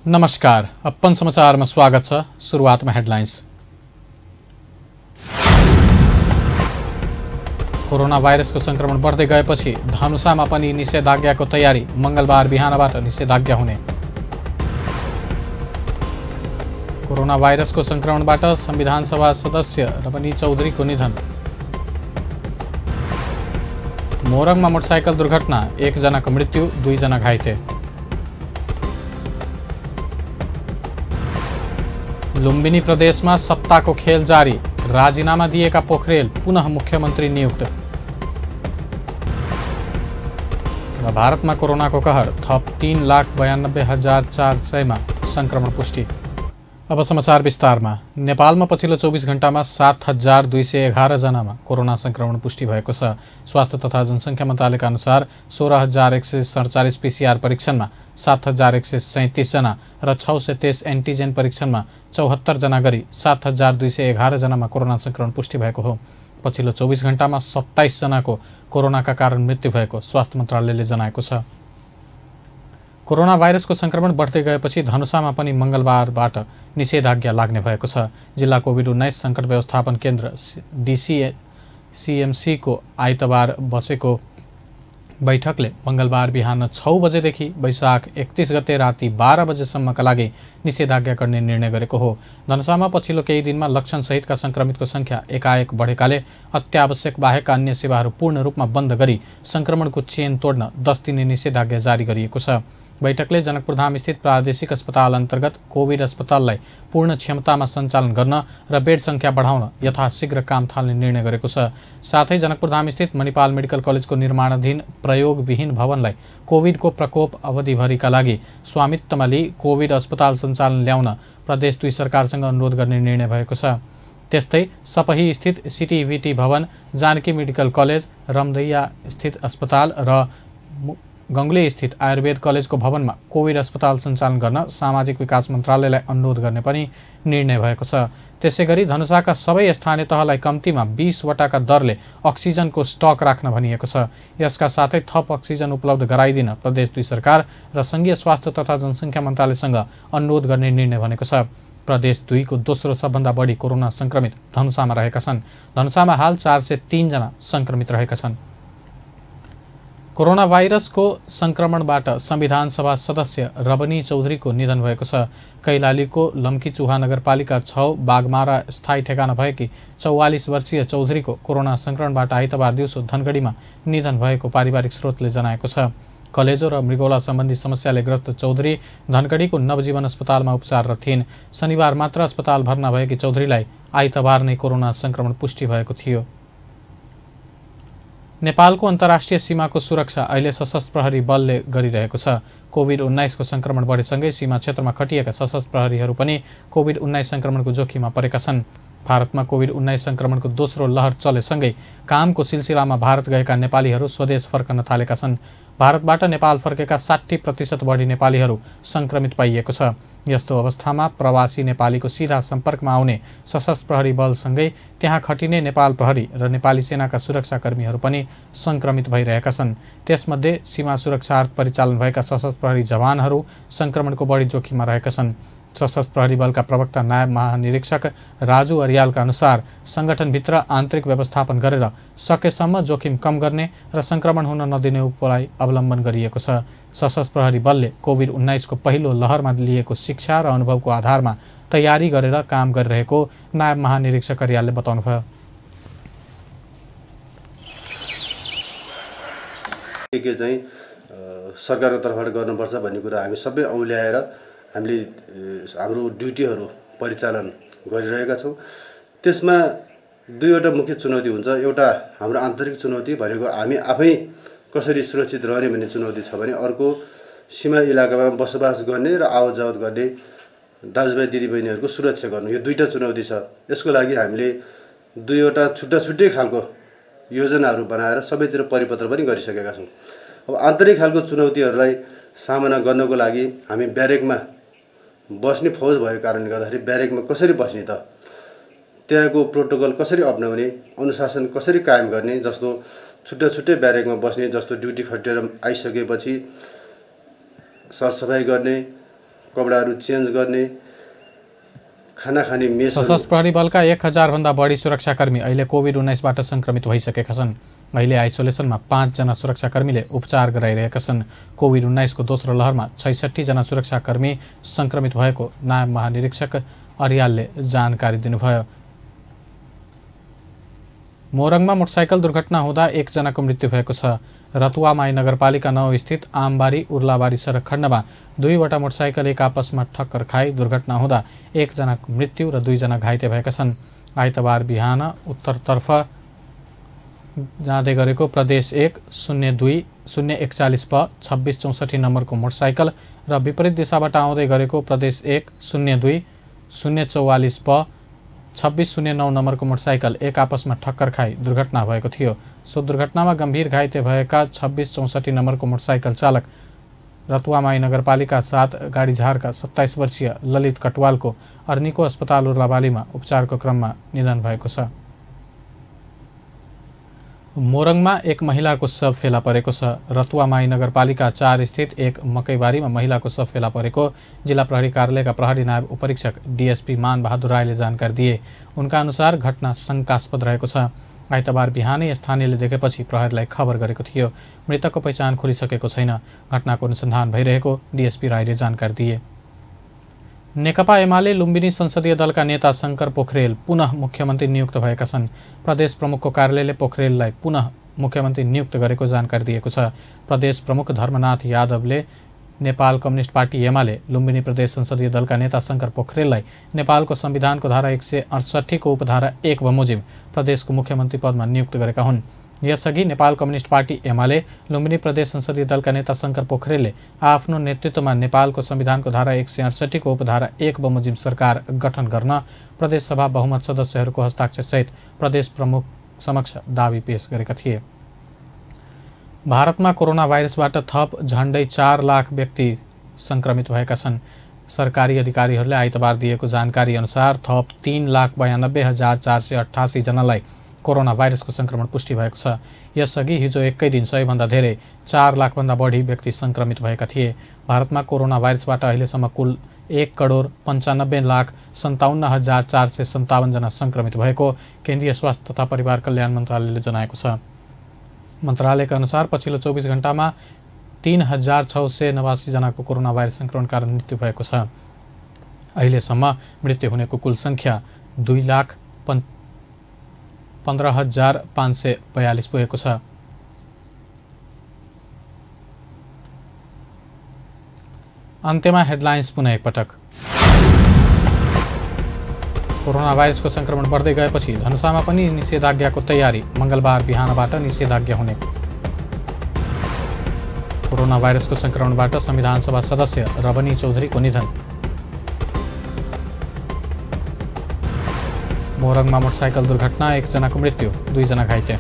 नमस्कार, अपन समाचार में स्वागत छ। सुरुवात में हेडलाइंस। कोरोना भाइरस को संक्रमण बढ़दै गएपछि धनुषामा पनि निषेधाज्ञाको तयारी। मंगलबार बिहानबाट निषेधाज्ञा हुने। कोरोना भाइरस को संक्रमणबाट संविधान सभा सदस्य रमणी चौधरीको निधन। मोरङमा मोटरसाइकल दुर्घटना, 1 जनाको मृत्यु, 2 जना घाइते। लुम्बिनी प्रदेशमा सत्ताको खेल जारी, राजीनामा दिएका पोखरेल पुनः मुख्यमन्त्री नियुक्त। र भारतमा कोरोनाको कहर, थप 3,92,400 मा संक्रमण पुष्टि। अब समाचार विस्तारमा। नेपालमा पछिल्लो 24 घण्टामा 7,211 जनामा कोरोना संक्रमण पुष्टि भएको छ। स्वास्थ्य तथा जनसङ्ख्या मन्त्रालयका अनुसार 16,147 पीसीआर परीक्षणमा 7,137 जना र 623 एन्टिजेन परीक्षणमा 74 जना गरी 7,211 जनामा कोरोना संक्रमण पुष्टि भएको हो। पछिल्लो 24 घण्टामा 27 जनाको कोरोनाका कारण मृत्यु भएको स्वास्थ्य मन्त्रालयले जनाएको छ। कोरोना भाइरसको संक्रमण बढ्दै गएपछि धनुषामा पनि मंगलबारबाट निषेधाज्ञा लाग्ने भएको छ। जिल्ला कोभिड-19 संकट व्यवस्थापन केन्द्र DCCMC को आइतबार बसेको बैठकले मंगलबार बिहान 6 बजेदेखि वैशाख 31 गते राति 12 बजेसम्मका लागि निषेधाज्ञा गर्ने निर्णय गरेको हो। धनुषामा पछिल्लो केही दिनमा लक्षण सहितका संक्रमितको संख्या एकाएक बढेकाले अत्यावश्यक बाहेकका अन्य सेवाहरू पूर्ण रूपमा बन्द गरी संक्रमणको चेन तोड्न 10 दिने निषेधाज्ञा जारी गरिएको छ। बैठकले जनकपुरधाम स्थित प्रादेशिक अस्पताल अन्तर्गत कोभिड अस्पताललाई पूर्ण क्षमतामा सञ्चालन गर्न र बेड संख्या बढाउन यथाशीघ्र काम थाल्ने निर्णय गरेको छ। साथै जनकपुरधाम स्थित मणिपाल मेडिकल कलेजको निर्माणाधीन प्रयोगविहीन भवनलाई कोभिडको प्रकोप अवधिभरिका लागि स्वामित्वमा लिई कोभिड अस्पताल सञ्चालन ल्याउन प्रदेश 2 सरकारसँग अनुरोध गर्ने निर्णय भएको छ। त्यस्तै सपही स्थित सिटिभिटी भवन, जानकी मेडिकल कलेज, रमदैया स्थित अस्पताल र गंगले स्थित आयुर्वेद कलेजको भवनमा कोभिड अस्पताल सञ्चालन गर्न सामाजिक विकास मन्त्रालयलाई अनुरोध गर्ने पनि निर्णय भएको छ। त्यसैगरी धनुषाका सबै स्थानीय तहलाई कम्तीमा 20 वटाका दरले अक्सिजनको स्टक राख्न भनिएको छ। यसका साथै थप अक्सिजन उपलब्ध गराइदिन प्रदेश 2 सरकार र संघीय स्वास्थ्य तथा जनसङ्ख्या मन्त्रालयसँग अनुरोध गर्ने निर्णय भनेको छ। प्रदेश 2 को दोस्रो सबभन्दा बढी कोरोना संक्रमित धनुषामा रहेका छन्। धनुषामा हाल 403 जना संक्रमित रहेका छन्। कोरोना भाइरसको संक्रमणबाट संविधान सभा सदस्य रमणी चौधरीको निधन भएको छ। कैलालीको लम्कीचुहा नगरपालिका 6 बागमारा स्थायी ठेगाना भएकी 44 वर्षीय चौधरीको कोरोना संक्रमणबाट आइतबार दिउँसो धनगढीमा निधन भएको पारिवारिक स्रोतले जनाएको छ। कलेजो र मृगौला सम्बन्धी समस्याले ग्रस्त चौधरी धनगढीको नवजीवन अस्पतालमा उपचाररत थिइन्। शनिबार मात्र अस्पताल भर्ना भएकी चौधरीलाई आइतबार नै कोरोना संक्रमण पुष्टि भएको थियो। नेपालको अन्तर्राष्ट्रिय सीमाको सुरक्षा अहिले सशस्त्र प्रहरी बलले गरिरहेको छ। कोभिड-19 को संक्रमण बढेसँगै सीमा क्षेत्रमा खटिएका सशस्त्र प्रहरीहरू पनि कोभिड-19 संक्रमणको जोखिममा परेका छन्। भारतमा कोभिड-19 संक्रमणको दोस्रो लहर चलेसँगै कामको सिलसिलामा भारत गएका नेपालीहरू स्वदेश फर्कन थालेका छन्। भारतबाट नेपाल फर्केका 60% बढी नेपालीहरू संक्रमित पाइएको छ। यस्तो अवस्थामा प्रवासी नेपालीको सीधा सम्पर्कमा आउने सशस्त्र प्रहरी बलसँगै त्यहाँ खटिने नेपाल प्रहरी र नेपाली सेनाका सुरक्षाकर्मीहरू पनि संक्रमित भइरहेका छन्। त्यसमध्ये सीमा सुरक्षार्थ परिचालन भएका सशस्त्र प्रहरी जवानहरू संक्रमणको बढी जोखिममा रहेका छन्। सशस्त्र प्रहरी बलका प्रवक्ता नायब महानिरीक्षक राजु अरियालका अनुसार संगठनभित्र आन्तरिक व्यवस्थापन गरेर सकेसम्म जोखिम कम गर्ने र संक्रमण हुन नदिने उपाय अवलम्बन गरिएको छ। सशस्त्र प्रहरी बलले कोभिड-19 को पहिलो लहरमा लिएको शिक्षा र अनुभवको आधारमा तयारी गरेर काम गरिरहेको नायब महानिरीक्षक अरियालले बताउनुभयो। के चाहिँ सरकारको तर्फबाट गर्नुपर्छ भन्ने कुरा हामी सबै औल्याएर हामीले हाम्रो ड्युटीहरू परिचालन गरिरहेका छौँ। त्यसमा 2वटा मुख्य चुनौती हुन्छ। एउटा हाम्रो आन्तरिक चुनौती भनेको हामी आफै कसरी सुरक्षित रहने भन्ने चुनौती छ भने अर्को सीमा इलाकामा बसोबास गर्ने र आवतजावत गर्ने दाजुभाइ दिदीबहिनीहरूको सुरक्षा गर्नु, यो 2टा चुनौती छ। यसको लागि हामीले 2वटा छुट्टै खालको योजनाहरू बनाएर सबैतिर परिपत्र पनि गरिसकेका छौँ। अब आन्तरिक खालको चुनौतीहरूलाई सामना गर्नको लागि हामी ब्यारेकमा बस्ने फौज भएको कारणले गर्दाखेरि ब्यारेकमा कसरी बस्ने त, त्यहाँको प्रोटोकल कसरी अपनाउने, अनुशासन कसरी कायम गर्ने, जस्तो छुट्टै ब्यारेकमा बस्ने, जस्तो ड्युटी खटेर आइसकेपछि सरसफाइ गर्ने, कपडाहरू चेन्ज गर्ने, खाना खाने मेस। सशस्त्र प्रहरी बलका 1000 भन्दा बढी सुरक्षाकर्मी अहिले कोभिड-19बाट सङ्क्रमित भइसकेका छन्। अहिले आइसोलेसनमा 5 जना सुरक्षाकर्मीले उपचार गराइरहेका छन्। कोभिड-19 को दोस्रो लहरमा 66 जना सुरक्षाकर्मी सङ्क्रमित भएको नायब महानिरीक्षक अर्यालले जानकारी दिनुभयो। मोरङमा मोटरसाइकल दुर्घटना हुँदा 1 जनाको मृत्यु भएको छ। रतुवामाई नगरपालिका 9 स्थित आमबारी उर्लाबारी सडक खण्डमा 2 वटा मोटरसाइकल एक आपसमा ठक्कर खाई दुर्घटना हुँदा 1 जनाको मृत्यु र 2 जना घाइते भएका छन्। आइतबार बिहान उत्तरतर्फ जाँदै गरेको प्रदेश 1 02-041 प 2664 नम्बरको मोटरसाइकल र विपरीत दिशाबाट आउँदै गरेको प्रदेश 1 02-044 प 2609 नम्बरको मोटरसाइकल एक आपसमा ठक्कर खाई दुर्घटना भएको थियो। सो दुर्घटनामा गम्भीर घाइते भएका 2664 नम्बरको मोटरसाइकल चालक रतुवामाई नगरपालिका 7 गाडीझारका 27 वर्षीय ललित कटवालको अर्निको अस्पताल उर्लाबालीमा उपचारको क्रममा निधन भएको छ। मोरङमा एक महिलाको शव फेला परेको छ। रतुवामाई नगरपालिका 4 स्थित एक मकैबारीमा महिलाको शव फेला परेको जिल्ला प्रहरी कार्यालयका प्रहरी नायब उपरीक्षक डीएसपी मान बहादुर रायले जानकारी दिए। उनका अनुसार घटना शङ्कास्पद रहेको छ। आइतबार बिहानै स्थानीयले देखेपछि प्रहरीलाई खबर गरेको थियो। मृतकको पहिचान खुलिसकेको छैन। घटनाको अनुसन्धान भइरहेको डीएसपी रायले जानकारी दिए। नेकपा एमाले लुम्बिनी संसदीय दलका नेता शङ्कर पोखरेल पुनः मुख्यमन्त्री नियुक्त भएका छन्। प्रदेश प्रमुखको कार्यालयले पोखरेललाई पुनः मुख्यमन्त्री नियुक्त गरेको जानकारी दिएको छ। प्रदेश प्रमुख धर्मनाथ यादवले नेपाल कम्युनिस्ट पार्टी एमाले लुम्बिनी प्रदेश संसदीय दलका नेता शङ्कर पोखरेललाई नेपालको संविधानको धारा 168 को उपधारा 1 बमोजिम प्रदेशको मुख्यमन्त्री पदमा नियुक्त गरेका हुन्। यसअघि नेपाल कम्युनिस्ट पार्टी एमाले लुम्बिनी प्रदेश संसदीय दलका नेता शङ्कर पोखरेलले आफ्नो नेतृत्वमा नेपालको संविधानको धारा 168 को उपधारा 1 बमोजिम सरकार गठन गर्न प्रदेशसभा बहुमत सदस्यहरूको हस्ताक्षरसहित प्रदेश प्रमुख समक्ष दावी पेश गरेका थिए। भारतमा कोरोना भाइरसबाट थप झण्डै 4 लाख व्यक्ति सङ्क्रमित भएका छन्। सरकारी अधिकारीहरूले आइतबार दिएको जानकारी अनुसार थप 3,92,488 जनालाई कोरोना भाइरसको सङ्क्रमण पुष्टि भएको छ। यसअघि हिजो एकै दिन 100 भन्दा धेरै 4 लाखभन्दा बढी व्यक्ति सङ्क्रमित भएका थिए। भारतमा कोरोना भाइरसबाट अहिलेसम्म कुल 1,95,57,457 जना सङ्क्रमित भएको केन्द्रीय स्वास्थ्य तथा परिवार कल्याण मन्त्रालयले जनाएको छ। मन्त्रालयका अनुसार पछिल्लो 24 घण्टामा 3,689 जनाको कोरोना भाइरस सङ्क्रमण कारण मृत्यु भएको छ। अहिलेसम्म मृत्यु हुनेको कुल सङ्ख्या 2,15,542 पुगेको छ। अन्त्यमा हेडलाइन्स पुनः एकपटक। कोरोना भाइरसको सङ्क्रमण बढ्दै गएपछि धनुषामा पनि निषेधाज्ञाको तयारी। मङ्गलबार बिहानबाट निषेधाज्ञा हुने। कोरोना भाइरसको सङ्क्रमणबाट संविधान सभा सदस्य रबनी चौधरीको निधन। मोरङमा मोटरसाइकल दुर्घटना 1 जनाको मृत्यु, 2 जना घाइते।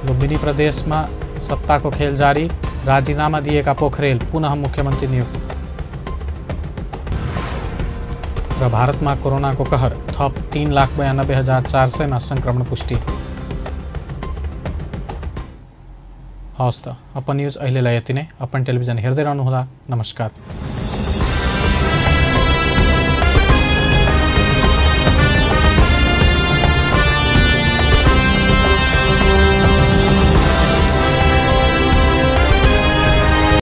लुम्बिनी प्रदेशमा सत्ताको खेल जारी। राजीनामा दिएका पोखरेल पुनः मुख्यमन्त्री नियुक्त। र भारतमा कोरोनाको कहर, थप 3,92,400 मा सङ्क्रमण पुष्टि। हवस् त, अपन न्युज अहिलेलाई यति नै। अपन टेलिभिजन हेर्दै रहनुहोला। नमस्कार।